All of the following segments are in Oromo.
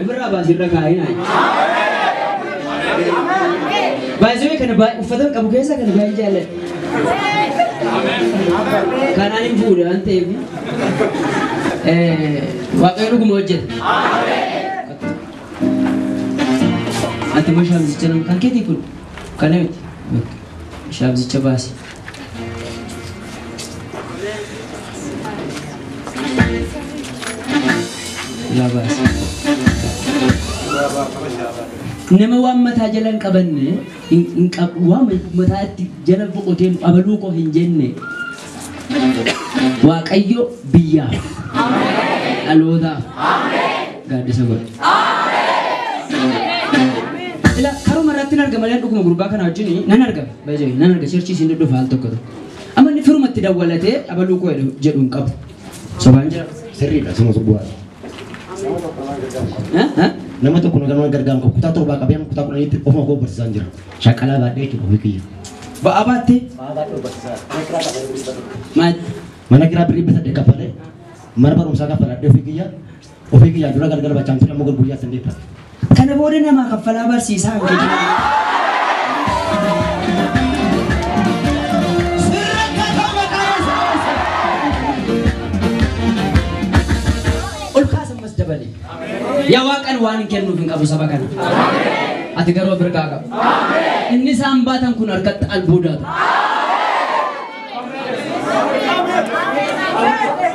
Ofirraa baasirra kaa'inaa. Baay'ee kana uffata qabu keessaa kana baay'ee jaalladha. Kanaan hin fuudhe waan ta'eef Waaqayyo dhuguma hojjeta. Ati immoo shaamsicha nama kan keetii kun kana miti. Shaamsicha baasi. Laa baasi. Nama waan mataa jala hin qabanne hin qabu waan mataatti jala boqotee abaluu koo hin jenne Waaqayyo biyyaaf dhalootaaf gaaddisa godhe. Ila karuma irratti nan argama dhuguma gurbaa kana wajjin nan argama baay'ee nan arga churchii isin dhufa al tokko tokko. Amma inni firumatti dawwalatee abaluu koo jedhu hin qabu. Sobaan jira. Sirriidha suma bu'aa. Nama tokko nama gargaaru qabu kutaa 7 qabee kutaa 10tti ofuma koo barsiisaan jira. Shaqqalaa baadhee jechuudha ofii kiyya. Ba'aa baattee? Ba'aa baadhee barsiisaa. Maal? Mana kiraa birrii 8 kaffalee mana barumsaa kaffaladhee ofii kiyya ofii kiyya dura galgala bachaan ture amma guyyaa sandeetta. Kana booda namaa kaffalaa barsiisaa hin jedhu. Ol kaasan mas dabale. Yaa Waaqan waan hin kennuuf hin qabu saba kana. Ati garuu birqaa qabu. Inni isaan baatan kun harkatti albuudaatu.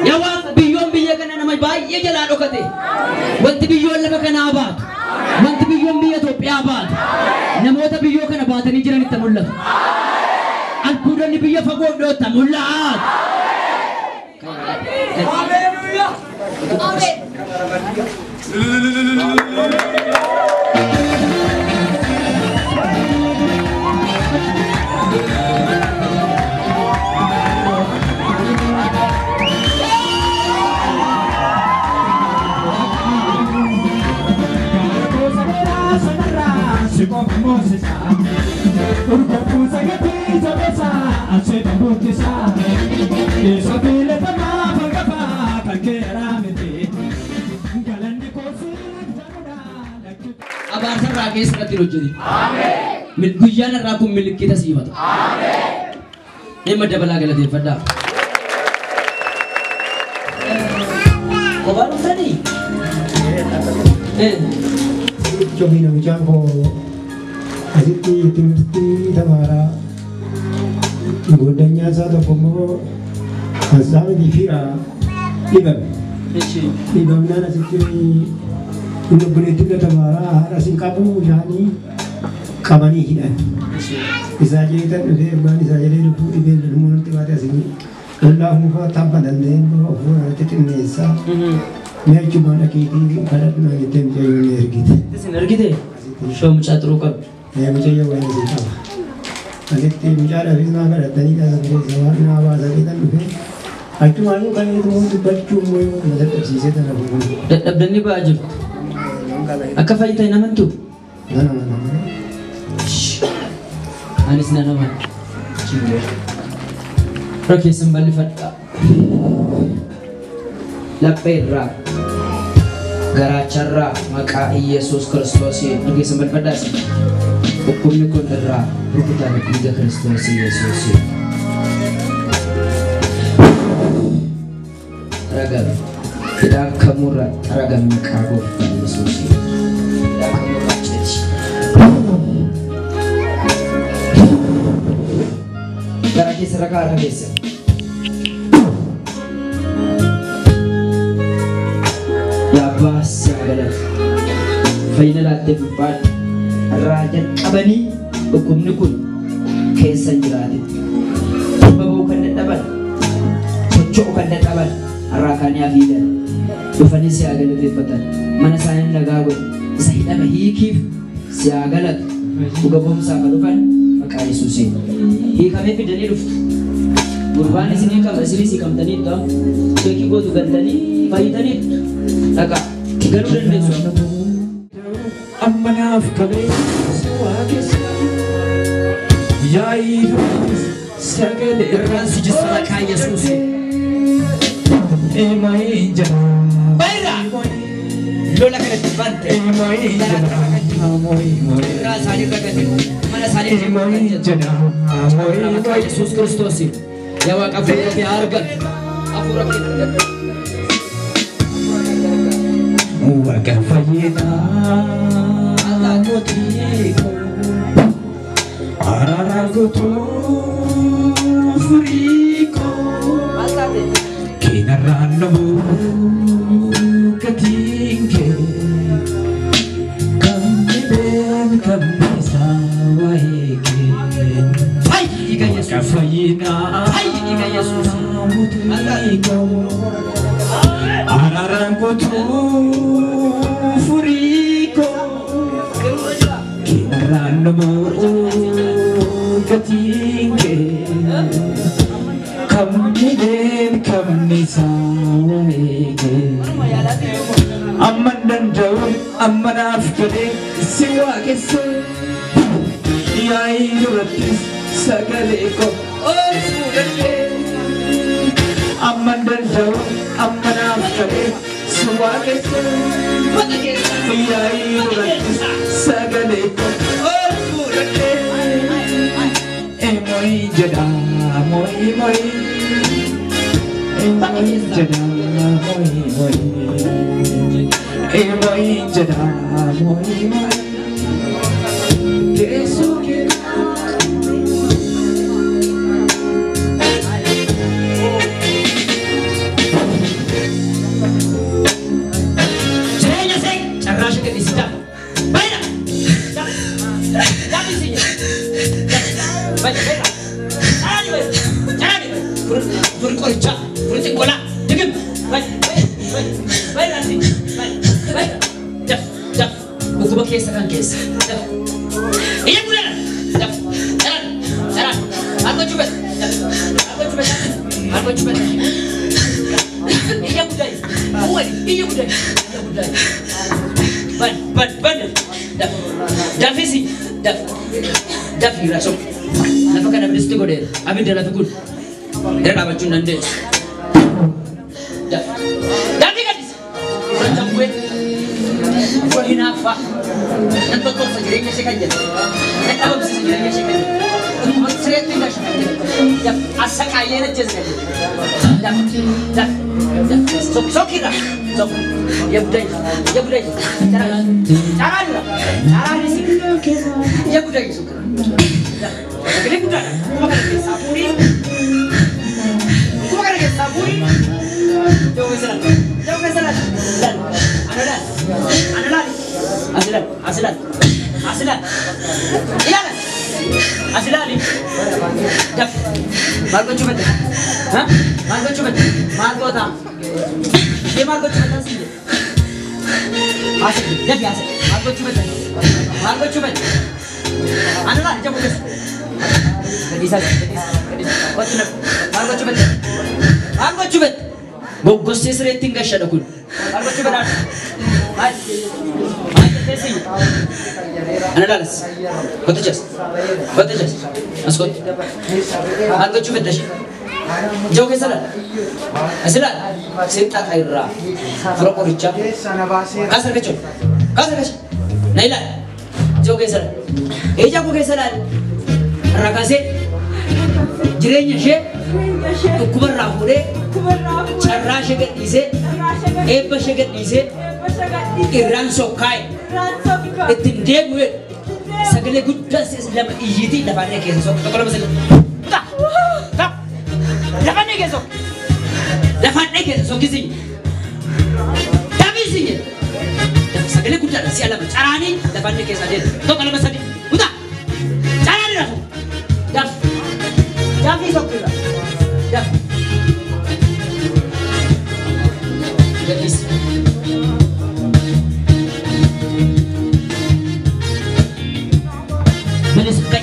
Yaa Waaqa biyyoon biyya kana nama baay'ee jalaa dhokate. Wanti biyyoon lafa kanaa baatu. Wanti biyyoon biyya Itoophiyaa baatu. Namoota biyyoo kana baatanii jiranitti mul'atu. Albuudonni biyya fagoo dhiyootti mul'atu. Hallelujah. Amen. Abaarsa irraa keessa irratti hojjete. Ameen. Guyyaan irraa kun milikkita siifata. Ameen. Dhimma dabalaa galateeffadhaa. Kophaa dhuftanii? Cobiina mucaan koo asitti timirtii tamaaraa goddanyaa isaa tokko immoo hassaabni fiira dhibame. Dhibamnaan asitti inni obboleettiin tamaaraa haadha sin qabu bishaanii qabanii hidhan. Isaa jeetan dhufee abbaan isaa jedhee lubbuu dhibee lulmuun baatee asii ollaa muka tabba danda'een ofuma xinneessaa. Mi'achumaan dhaqiitii kadhadhu jettee mucayyoo ni ergite. Isin ergite? Shoo mucaa xuruu qabdu. Mucayyoo waan isin qaba. Asitti mucaa dhabiis naa kadhatanii dhaabbatee waan naa baasanii kan dhufe. Achumaan yoo kan inni dubbachuu immoo na dadhabsiisee tana fuudhu. Dadhabdanii ba'aa jirtu. Akka fayyitaa hin amantuu? Nan amana. Anis nan amana. Irra keessan bal'ifadhaa. Laphee irraa garaacharraa maqaa Iyyasuus Kiristoosiin irra keessan bal'ifadhaas. Dhukkubni kun irraa rukutame dhiiga Kiristoos Iyyasuusiin. Ragame. Hidhaan kamurra ragame maqaa gooftaa Iyyasuusiin. Hidhaan kamurra citi. Gara keessa rakaa harka keessa. Yaa abbaa si haa galatu. Fayyina laattee ulfaadhu. Irraa jalqabanii dhukkubni kun keessa hin jiraatin. Dhibba ba'uu kan dadhaban, socho'uu kan dadhaban irraa kaanii hafiidan. Dhufanii si haa galateeffatan. Mana isaanii nagaa godhu. Isa hidhame hiikiif si haa galatu. Dhuga ba'umsaaf haa dhufan maqaa Yesuusiin. Hiikamee fidanii dhuftu. Gurbaan isinii qaba isinis hiikamtaniittu amma. Sheekii gootu galtanii fayyitaniittu. Dhaqaa galuu dandeessu. Amma naaf qabeessa waaqessa yaa'ii sagalee Irraan si jissa maqaa Yesuusiin. Eema hin jira. Bayra! Lola kanatti bante. Irraa isaanii irra kan jiru. Mana isaanii irra kan jiru. Maqaa Yesuus Kiristoosiin. Yaa Waaqa hafuura kee haa argatu. Hafuura kee argatu. Waaqa fayyinaa mootii koo araara guutuu furii koo Maal taate? Kinarraan dhumuu gatiin kee kan dhibeen kan isaa waa'ee kee. Fayyi dhiiga Waaqa Yesuus. fayyinaa Fayyi dhiiga Yesuus. mootii koo araaraan guutuu furii koo Kinarraan dhumuu gatiin kee kan dhibeen kan isaa waa'ee kee. Amma danda'u amma naaf galee si waaqessa yaa'ii durattis sagalee koo ol fuudhadhee. Amma danda'u amma naaf galee si waaqessa yaa'ii durattis sagalee koo ol fuudhadhee. Emoyi jedha moyi moyi emoyi jedha moyi moyi emoyi jedha moyi moyi teessoo kee. Jireenya see carraa ishee gadhiisi dafa. Baay'ina. Dafi isin jedha. Baay'ina baay'ina. Caraan baay'ina. Caraan baay'ina. Furi qorichaa. Furi xinqolaa. Digim. Baay'ina baay'ina baay'ina isin. Baay'ina baay'ina. Daf daf. Dhukkuba keessa kan keessa. Daf. Iyya guddaa. Daf. Caraan caraan. Maal gochuu fedha? Daf. Maal gochuu fedha? Maal gochuu fedha? Iyya guddaa. Uwwani iyya guddaa. Iyya guddaa. Ban ban ban. Daf. Dafisi. Daf. Daf irraa sok. Lafa kana bilisti godheera. Abidda lafi kun. Irra dhaabachuu hin dandeessu. Daf. Dafii gaddisa. Fura bu'ee. Fura hinaaffaa. Nan tottolfa jireenya ishee kan jedhu. Nan dhabamsiisa jireenya ishee kan jedhu. Dhukkuba sireetti hin gashu kan jedhu. Daf. Assaqaayyee ajjeesa kan jedhu. Daf. Daf. Daf. Sok sokirra. Sok. Yabday. Yabday. Caraan. Caraan irra. Caraan isi. Yabday sokirra. Daf. Sagalee guddaadha. Dhukkuba kana keessaa fuudhii. Dhukkuba kana keessaa fuudhii. Jawwa keessa laal. Jawwa keessa laal. Laal. Ana laal. Ana laal. As ilaali. As ilaali. As ilaali. Ilaali. As ilaali. Daf. Maal gochuu fedha? Ha? Maal gochuu fedha? Maal goota? Ishee maal gochuu fedha siin jedhe? Haasa'e. Dafi haasa'e. Maal gochuu fedha? Maal gochuu fedha? Ana laal ija koo keessa. Gadhiisaa gadhiisaa gadhiisaa. Kottu na. Maal gochuu fedha? Maal gochuu fedha? Goggossee sireetti hin gashadha kun. Maal gochuu fedha? Maal? Maal jettee siin? Ana laalas. Kottu jas. Kottu jas. As kottu. Maal gochuu fedha ishee? Ija koo keessa laal. As ilaal. Seenxaa irraa. Fura qorichaa. Kaas harka jechuun. Kaas harka jechuun. Na ilaal. Ija koo keessa laal. Ija koo keessa laal. Irraa kaasee jireenya ishee dhukkuba irraa fuudhee carraa ishee gadhiisee eebba ishee gadhiisee irraan sokkaa'e ittiin deebi'u jedhu. Sagalee guddaa si'a lama iyyiitii lafaan keessa sokka tokko lama sadii. Ta ta lafaan keessa sokka lafaan keessa sokkisi dabisi jedhu. Sagalee guddaadha si'a lama caraanii lafaan keessa deemu tokko lama sadii. Uta caraanii rafu daf dafii sokkirra daf gadhiisi. Bilis ka'i.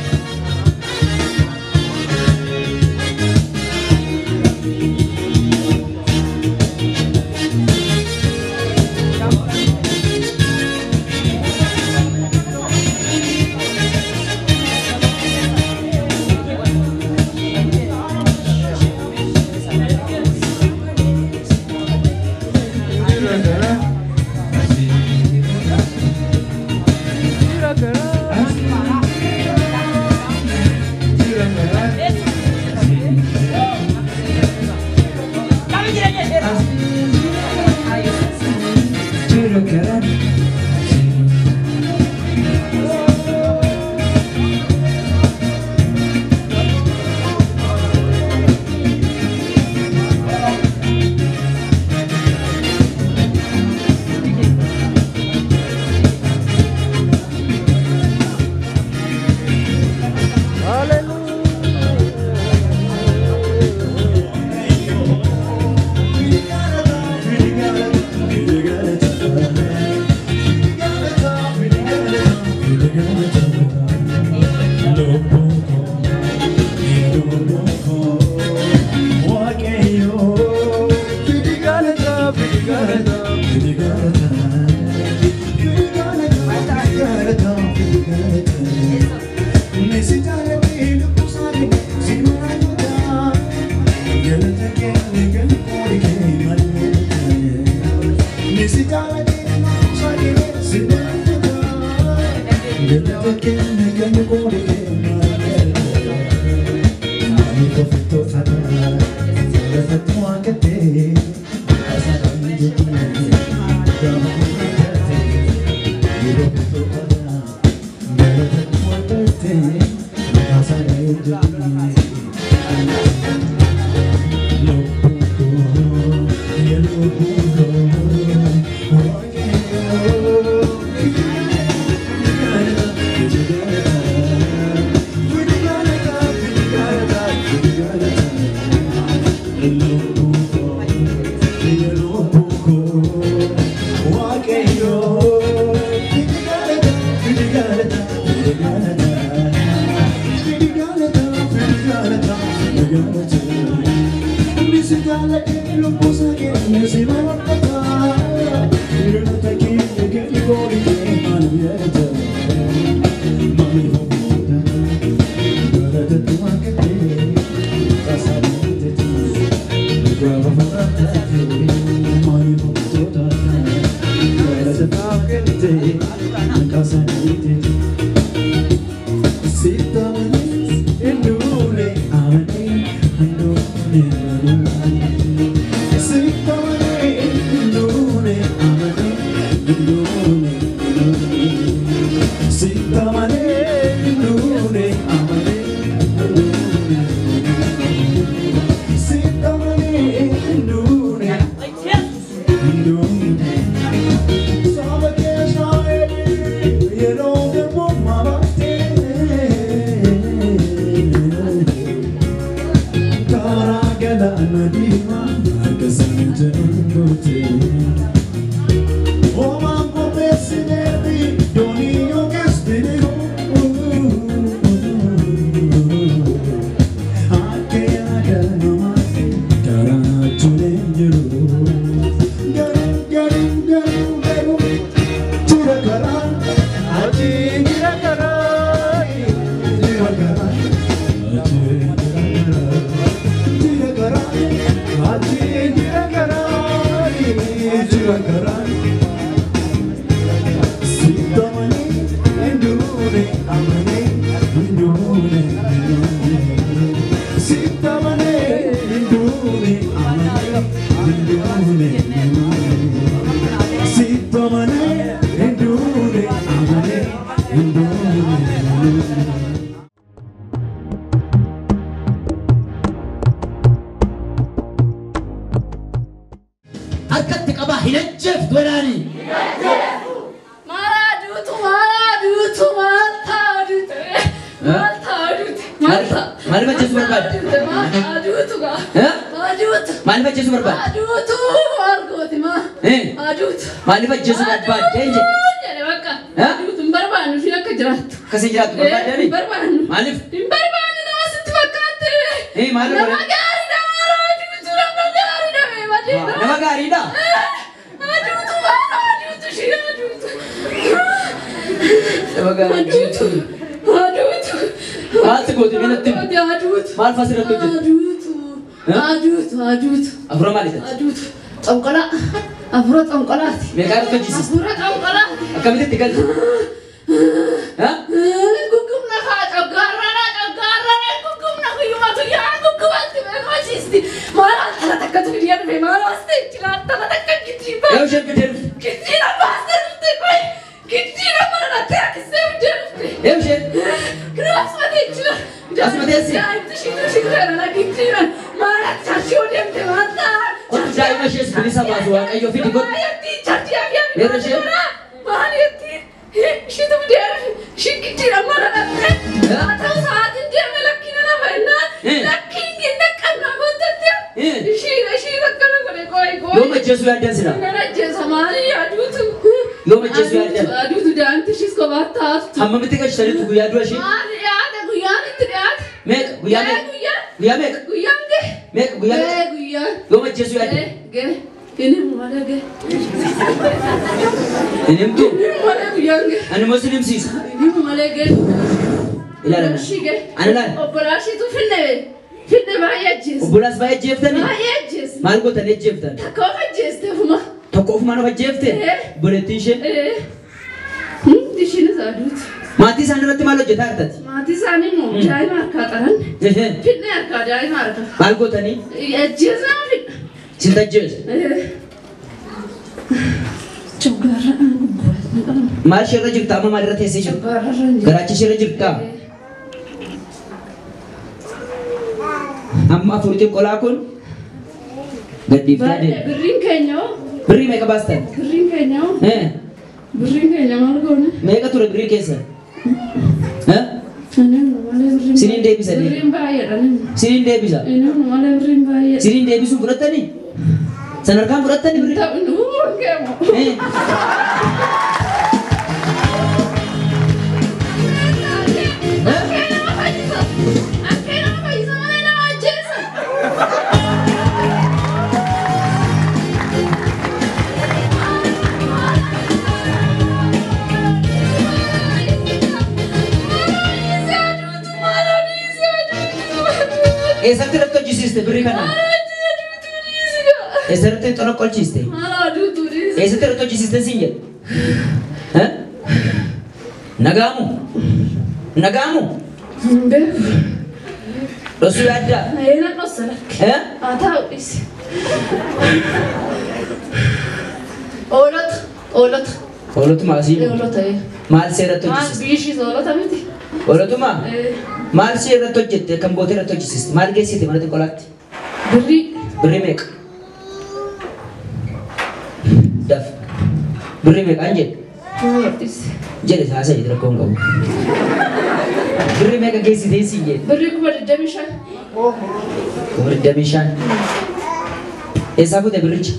Inni malee ga'e. Hin himtu? Inni malee guyyaan ga'e. Ani immoo sin himsiisa. Inni malee ga'e. Ilaala. Ani ilaala. Obbolaashiitu finne. Finne baay'ee ajjeese. Obbolaas baay'ee ajjeeftanii? Baay'ee ajjeese. Maal gootanii ajjeeftan? Takka of ajjeeste ofuma. Tokko ofumaan of ajjeefte? Obboleettiin ishee? Ishiinis aduuti. Maatii isaanii irratti maal hojjetaa jirtati? Maatii isaanii immoo daa'ima harkaa xaran. Finne harkaa daa'ima harkaa. Maal gootanii? Ajjeesnaa finna. Sin tajjeesu? Coggaarra gurguratu. Maal isheerra jirta amma maalirra teessee jirta? Coggaarra hin jiru. Garaacha isheerra jirta? Amma afuritiin qolaa kun gadhiiftaa deema. Birriin keenya hoo? Birrii meeqa baastan? Birriin keenya hoo? Birriin keenya maal goone? Meeqa ture birrii keessa? Siniin deebisa deema. Birriin baay'eedha. Siniin deebisa. Malee birriin baay'eedha. Siniin deebisuun fudhattanii? Sanarkaan fudhattanii birrii? Ta'u keemo. Eessatti irratti hojjisiiste birrii kana? Eessatti xoloqqolchiiste? Eessatti irratti hojjisiiste siin jedhe? Nagaamu? Nagaamu? Dhosuu yaaddaa? Oolota. Oolota. Oolotuma asii? Maal seeratti hojjisiiste? Oolotuma? Maal si irratti hojjette kan bootee irratti hojjisiiste? Maal geessite mana xiqqoolaatti? Birrii. Birrii meeqa? Daf. Birrii meeqaan jedhe? Jedhe haasa jedhe rakkoo hin qabu. Birrii meeqa geessitee siin jedhe? Birrii 25,000. 25,000. Eessaa fuute birricha?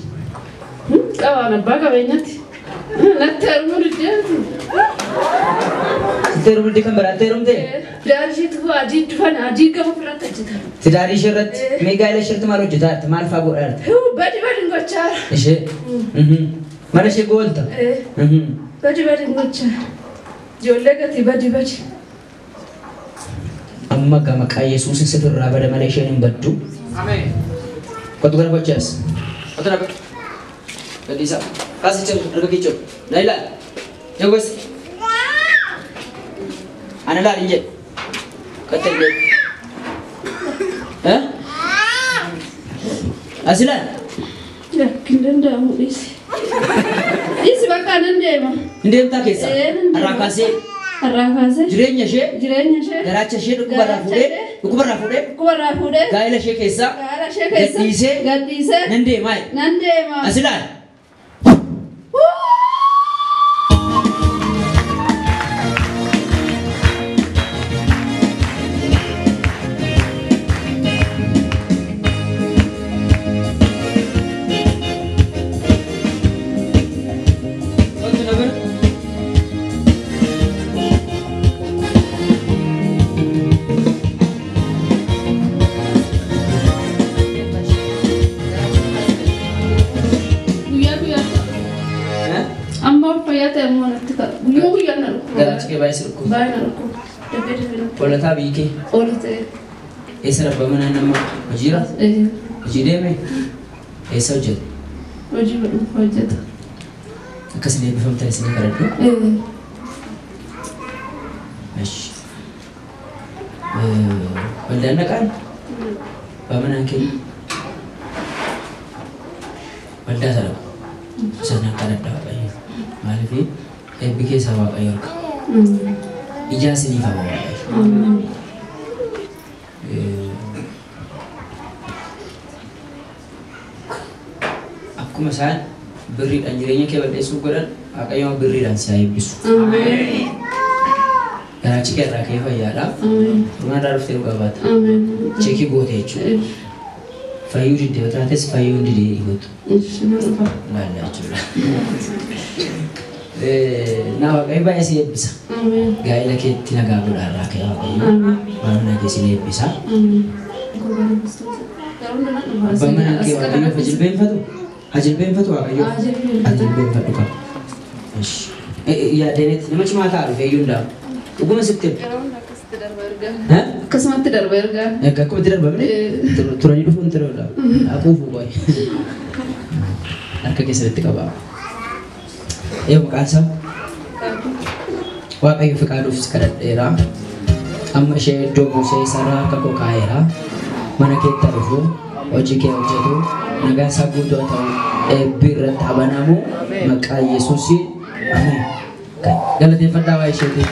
Qabaan abbaa qabeenyaatti. Natti heerumuu diddeemtu. Sitti heerumuu diddee kan biraatti heerumtee? Tidaarii isheetu adii dhufan adii gama ofirratti hojjetan. Tidaarii ishee irratti mee gaa'ela isheetti maal hojjetaa jirti? Maal fa'aa godhaa jirti? Badi badi gochaa jira. Ishee? Mana ishee goolta? Badi badi gochaa jira. Ijoollee gatii badi badi. Amma gama maqaa Yesuusin sifirraa bada malee isheen hin baddu. Kottu gara gochaas. Kottu dhabe. Gadhiisaa. Kaasi jiru erga kichuu. Na ilaali. Jagos. Ana ilaali hin jedhu. Kottu hin jedhu. As ilaali. Lakki hin danda'amu dhiisi. Dhiisi bakka nan deema. Hin deemtaa keessa? Har'aa kaasee. Har'aa kaasee. Jireenya ishee. Jireenya ishee. Garaacha ishee dhukkubarraa fuudhee. Dhukkubarraa fuudhee. Dhukkubarraa fuudhee. Gaa'ela ishee keessaa. Gaa'ela ishee keessa. Gadhiisee. Gadhiisee. Nan deemaa. Nan deema. As ilaali. Oolataa biyyi kee? Oolatee. Eessa abbaa manaa nama hojiira? Hojii deeme? Eessa hojjeta? Hojii dhuunfaa hojjeta. Akkasin eebbifamtan isinii kadhadhu? Eshi. Waldaan dhaqaan? Abbaa manaan keenya? Waldaa isa dhaqa. Sanaan kadhadha Waaqayyo. Maaliif eebbi keessaa Waaqayyo harka. Ijaa isiniif haa Waaqayyo. Akkuma isaan birriidhaan jireenya kee balleessuuf godhan Waaqayyo birriidhaan si haa eebbisu. Garaachi kee irraa ka'ee fayyaadha. Dhumaan irraa dhuftee dhugaa baata. Cheekii goote jechuudha. Fayyuu diddee yoo taates fayyuu hin didee gootu. Laalla jechuudha. Na Waaqayyo baay'ee si eebbisa. Gaa'ela keetti nagaa godhaa irraa ka'e Waaqayyo. Maamila kee si eebbisa. Abbaan manaa kee Waaqayyoof jilbeenfatu? Ajilbeenfatu Waaqayyo. Ajilbeenfadhu qaba. Yaaddeetti nama cimaa ta'a dhufe iyyuu hundaa. Dhuguma sitti hima. Akkasumatti darba ergaa. Egaa akkumatti darbamne turanii dhufuun tureedha. Haquufu qoy. Harka keessatti qaba. Yoo maqaan isaa Waaqayyo fiqaaduuf si kadhadheera. Amma ishee iddoo buusee isarraa harka koo kaa'eera. Mana keetti haa dhufu, hojii kee hojjetu, nagaan isaa guutuu haa ta'u, eebbi irratti haa banamu, maqaa Yesuusiin ameen. Galateeffadhaa waa'ee isheetiif.